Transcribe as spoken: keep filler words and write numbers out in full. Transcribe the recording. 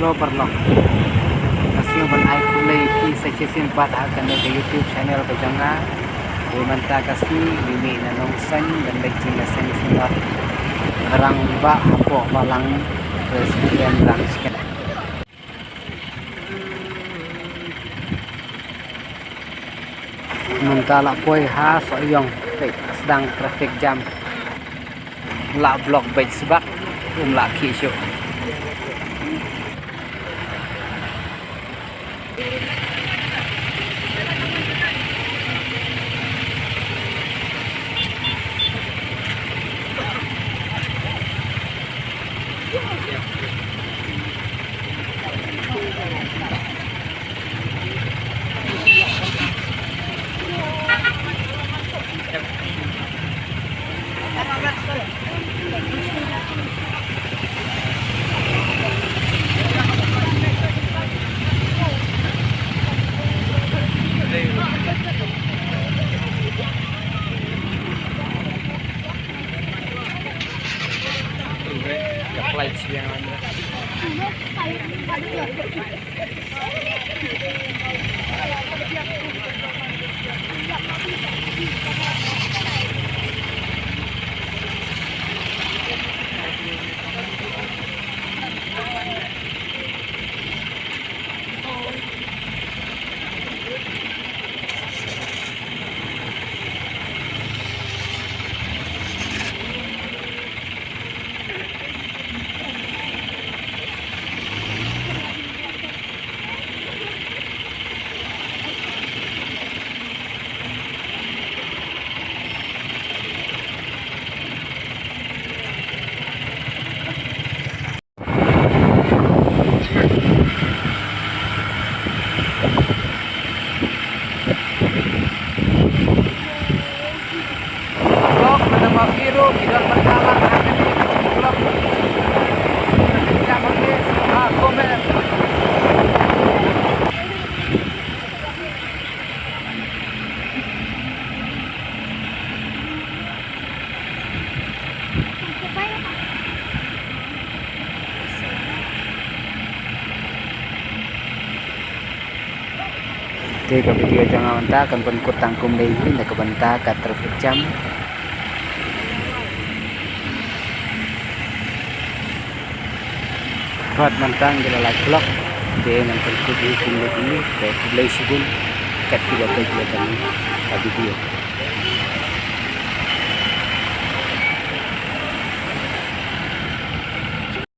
Hello paralok. Nga sngew ban ai khublei ïa phi sa shisien pat ha kane ka YouTube channel ka jong nga. Te mynta ka sngi ngi mih na Nongstoiñ ban leit jingïaseng synod rangbah hapoh balang Presbyterian Ranch. Mynta la poi ha Sohiong, peit sdang traffic jam. La block beit sbak, um la khih shuh. Te ka video jong nga mynta kan pynkut tang kumne hi na ka bynta ka traffic jam. Bad mynta ngi la lai block. Te ngan pynkut hi kumne kumne. Te khublei shibun. Kat kiba peit ïa kane ka video.